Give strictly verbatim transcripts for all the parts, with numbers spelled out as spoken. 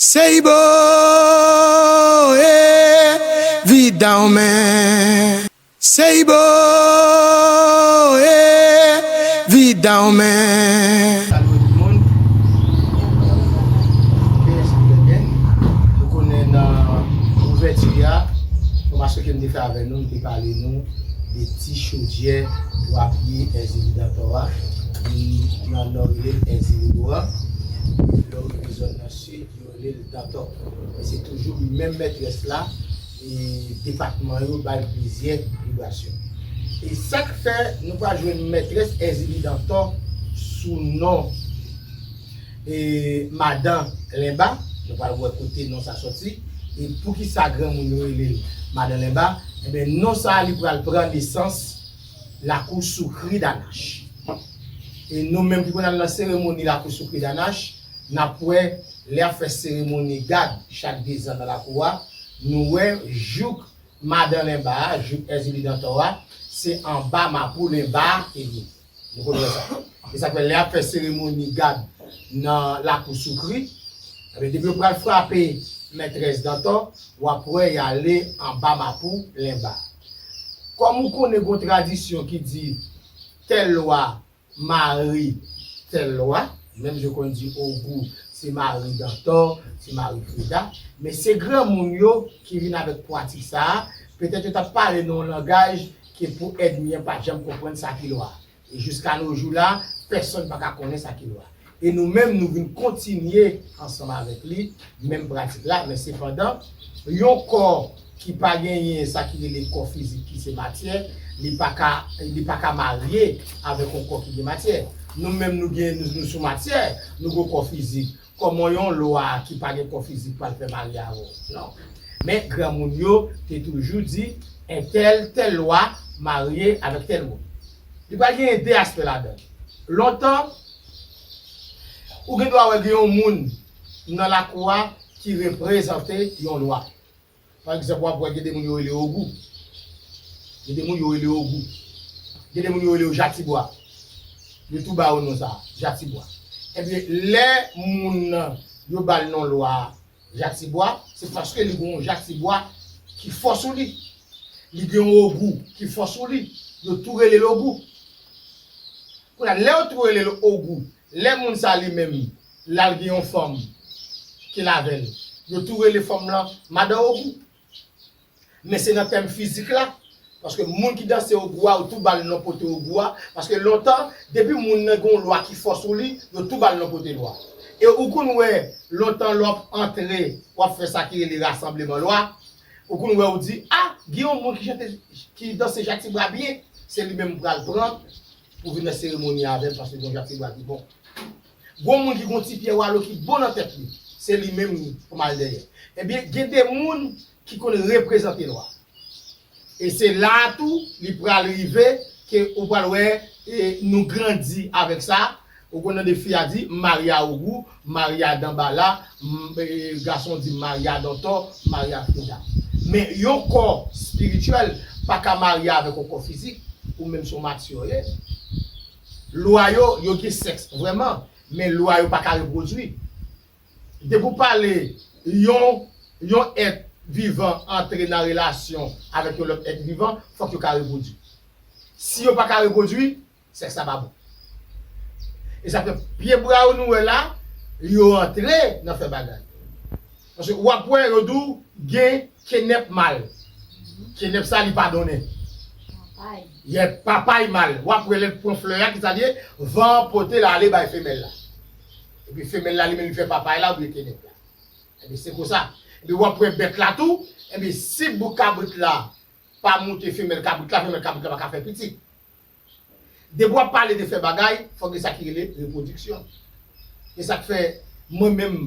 Seibo, evidan w men. Seibo, evidan w men. Salut tout le monde. K S P N. Nou konnen nan ouvèti a, fòmasyon ke m te fè avè nou, m te pale nou de ti chodyè twa pye Èzili Dantò a. Moun nan Nò rele l Èzili Loran. Lè w rive zòn nan Sid, yo rele l Dantò. E se toujou menm mètrès la, e depatman yo ba l plizyè vibrasyon. E sa k fè nou pral jwenn mètrès Èzili Dantò sou non, e, Madan Lenba. Nou pral wè kote non sa sòti. E poukisa granmoun yo rele l Madan Lenba? Ebyen, non sa a, li pral pran nesans Lakou Soukri Danach. E nou menm ki konn al nan seremoni Lakou Soukri Danach, n ap wè, lè y ap fè seremoni gad chak dezan nan lakou a, nou wè jouk Madan Lenba a, jouk Èzili Dantò a, se anba mapou Lenba a ke l ye. Nou konn wè sa. E sa k fè lè y ap fè seremoni gad nan Lakou Soukri, ebyen, depi yo pral frape mètrès Dantò, w ap wè y ale anba mapou Lenba. Kòm ou konnen, gon tradisyon ki di tèl lwa mari tèl lwa, menm jan yo konn di Ogou se mari Dantò, se mari Frida, men se granmoun yo ki vin avèk pratik sa a, petèt yo t ap pale nan yon langaj ke pou ènmi an pa t janm konprann sa ki lwa. E jiska no jou la, pèsonn pa ka konnen sa ki lwa. E nou menm, nou vin kontinye ansanm avèk li, menm pratik la, men sepandan, yon kò ki pa genyen sa ki rele kò fizik ki se matyè, li pa ka, li pa ka marye avèk yon kò ki gen matyè. Nou menm, nou gen, nou, nou sou matyè, nou gen kò fizik. Kòman yon lwa ki pa gen kò fizik pral fè marye avè w? Non. Men granmoun yo te toujou di, entèl, tèl lwa, marye avèk tèl moun. Li pral genyen de aspè ladan. Lontan, ou gen dwa wè gen yon moun nan lakou a ki reprezante yon lwa. Pa egzanp, w ap wè gen de moun yo rele Ogou. Gen de moun yo rele Ogou. Gen de moun yo rele yo Jatibwa. Yo tou ba yo non sa a, Jatibwa. Ebyen, lè moun nan, yo ba l non lwa a, Jatibwa, se paske li gen yon Jatibwa ki fò sou li. Li gen yon Ogou ki fò sou li. Yo tou rele l Ogou. Kounye a, lè yo tou rele l Ogou, lè moun sa li menm, l al gen yon fanm ki l avè l, yo tou rele fanm lan Madan Ogou. Men se nan tèm fizik la, paske moun ki danse Ogou a, yo tou ba l non pote Ogou a, paske lontan, depi moun nan gen yon lwa ki fò sou li, yo tou ba l non pote lwa. E ou konn wè, lontan lè w ap antre, w ap fè sa ki rele rasanbleman lwa, ou konn wè ou di, a, gen yon moun ki chante, ki danse Jatibwa byen, se li menm m pral pran pou vin nan seremoni avè m, paske gen yon Jatibwa ki bon. Gon moun ki gon ti pyè walo ki bon nan tèt li, se li menm pou m al dèyè. Ebyen, gen de moun ki konn reprezante lwa. E se la a tou, li pral rive ke ou pral wè, e, nou grandi avèk sa. Ou konn tande fi a di, m marye a Ogou, m marye a Danbala, m, e, gason di, m marye a Dantò, m marye a Frida. Men yon kò espirityèl pa ka marye avèk yon kò fizik, ou menm se yon matyè w ye. Lwa yo, yo gen sèks vrèman, men lwa yo pa ka repwodui. Depi w pale yon, yon èt vivan antre nan relasyon avèk yon lòt èt vivan, fòk yo ka repwodui. Si yo pa ka repwodui, sèks la pa bon. E sa fè pye bra yo nou wè la, yo antre nan fè bagay. Paske w ap wè yo di w gen kenèp mal. Kenèp sa li pa donnen. Papay. Yè, papay mal. W ap wè lè l pran flè a, ki sa l ye? Van an pote l ale bay femèl la. Epi femèl la li menm li fè papay la oubyen kenèp la. Ebyen se konsa. Epi w ap wè bèt la tou, ebyen si bout kabrit la pa moute femèl kabrit la, femèl kabrit la pa ka fè pitit. Depi w ap pale de fè bagay, fòk gen sa ki rele repwodiksyon. E sa k fè mwen menm,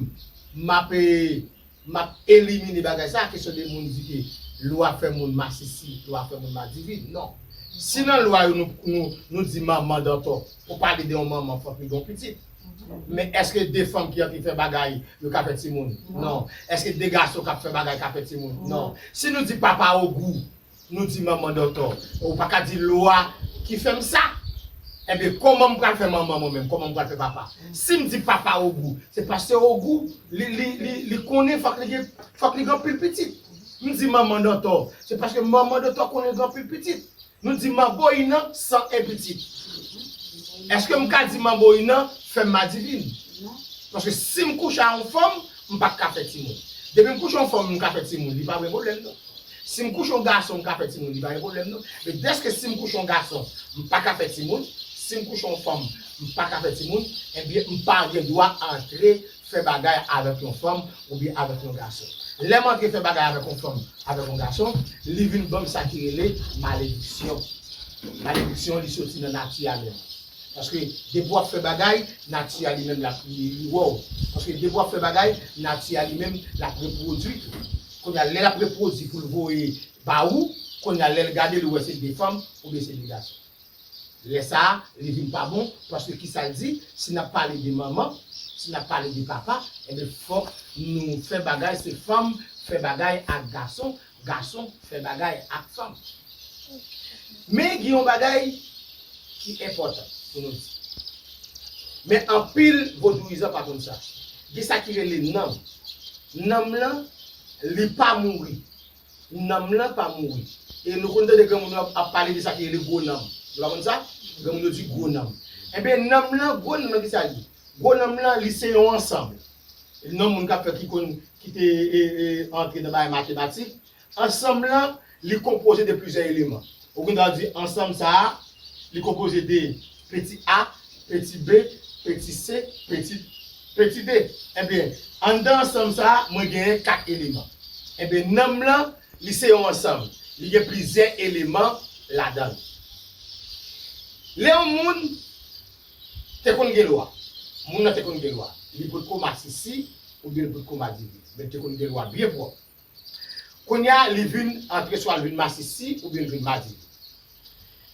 m ap, e, m ap elimine bagay sa, kesyon de moun di ke lwa fè moun masisi, lwa fè moun madivin. Non. Si nan lwa yo nou, nou, nou di manman Dantò, pou pale de yon manman, fòk li gen yon pitit. Men èske de fanm ki anvi fè bagay, yo ka fè timoun? Non. Èske de gason k ap fè bagay ka fè timoun? Non. Si nou di papa Ogou, nou di manman Dantò, ou pa ka di lwa ki fè m sa. Enben, kòman m pral fè manman mwen menm? Kòman m pral fè papa? Si m di papa Ogou, se paske Ogou, li, li, li, li konnen fòk li gen, fòk li gen anpil pitit. M di manman Dantò, se paske manman Dantò konnen gen anpil pitit. Nou di manbo Inan san en pitit. Èske m ka di manbo Inan fè m madivin? Paske si m kouche a yon fanm, m pa ka fè timoun. Depi m kouche yon fanm, m ka fè timoun, li pa gen pwoblèm non. Si m kouche yon gason, m ka fè timoun, li pa gen pwoblèm non. Men dèske si m kouche yon gason, m pa ka fè timoun, si m kouche yon fanm, m pa ka fè timoun, ebyen, m pa gen dwa antre fè bagay avèk yon fanm oubyen avèk yon gason. Lè m antre fè bagay avèk yon fanm, avèk yon gason, li vin ban m sa ki rele malediksyon. Malediksyon, li soti nan nati a menm. Paske depi w ap fè bagay, nati a li menm l ap li, li wè w. Paske depi w ap fè bagay, nati a li menm l ap repwodui tou. Kounye a, lè l ap repwodui pou l voye ba ou, kounye a, lè l gade, li wè se de fanm oubyen se de gason. Lè sa a, li vin pa bon, paske kisa l di? Si n ap pale de manman, si n ap pale de papa, enben, fòk nou fè bagay, se fanm fè bagay ak gason, gason fè bagay ak fanm. Men gen yon bagay ki enpòtan pou nou di. Men anpil vodouyizan pa konn sa. Gen sa ki rele nanm. Nanm lan, li pa mouri. Nanm lan pa mouri. E nou konn tande granmoun yo ap, ap pale de sa ki rele gwo nanm. Nou pa konn sa? Granmoun yo di gwo nanm. Enben, nanm lan, gwo nanm lan, ki sa l ye? Gwo nanm lan, li se yon ansanm. Non moun k ap fè ki konn, ki te, e, e, antre nan bagay matematik. Ansanm lan, li konpoze de plizyè eleman. Ou gen dwa di ansanm sa a, li konpoze de peti a, peti b, peti c, peti, peti d. Enben, anndan ansanm sa a, mwen genyen kat eleman. Enben, nanm lan, li se yon ansanm. Li gen plizyè eleman ladan l. Lè yon moun te konn gen lwa, moun nan te konn gen lwa, li potko masisi oubyen li potko madivin, men li te konn gen lwa byen pwòp. Kounye a, li vin antre swa l vin masisi oubyen l vin madivin.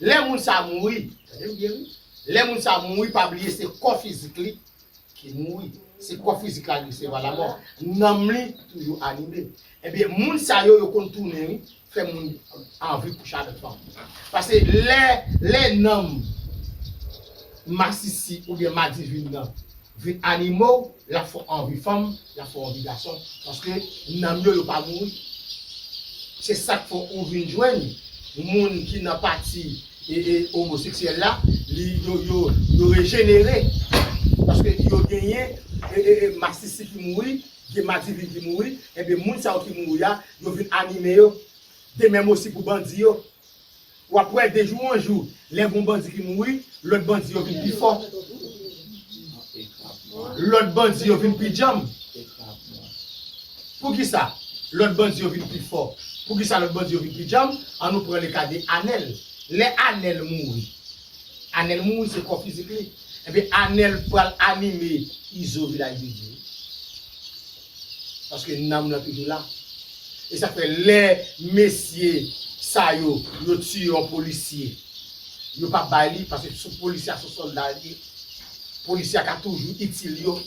Lè moun sa a mouri, tande m byen wi, lè moun sa a mouri, pa bliye se kò fizik li ki mouri. Se kò fizik la ki resevwa lamò. Nanm li toujou anime. Ebyen, moun sa yo, yo konn tounen wi, fè moun anvi kouche avèk fanm. Paske lè, lè nanm masisi oubyen madivin nan vin anime w, l ap fè w anvi fanm, l ap fè w anvi gason. Paske nanm yo, yo pa mouri. Se sa k fè w vin jwenn moun ki nan pati e, e, omoseksyèl la, li, yo, yo, yo rejenere. Paske yo genyen e, e, e, masisi ki mouri, gen madivin ki mouri, enben moun sa yo ki mouri a, yo vin anime yo. De menm osi pou bandi yo. W ap wè de jou an jou, lè gon bandi ki mouri, lòt bandi yo vin pi fò. Lòt bandi yo vin pi djanm. Poukisa lòt bandi yo vin pi fò? Poukisa lòt bandi yo vin pi djanm? An nou pran le ka de Anèl. Lè Anèl mouri, Anèl mouri, se kò fizik li. Ebyen, Anèl pral anime Izo Vilaj de Dye. Paske nanm lan toujou la. E sa fè lè mesye sa yo, yo tiye yon polisye, yo pa bay li, paske sou polisye a, sou sòlda li ye. Polisye a ka toujou itil yo.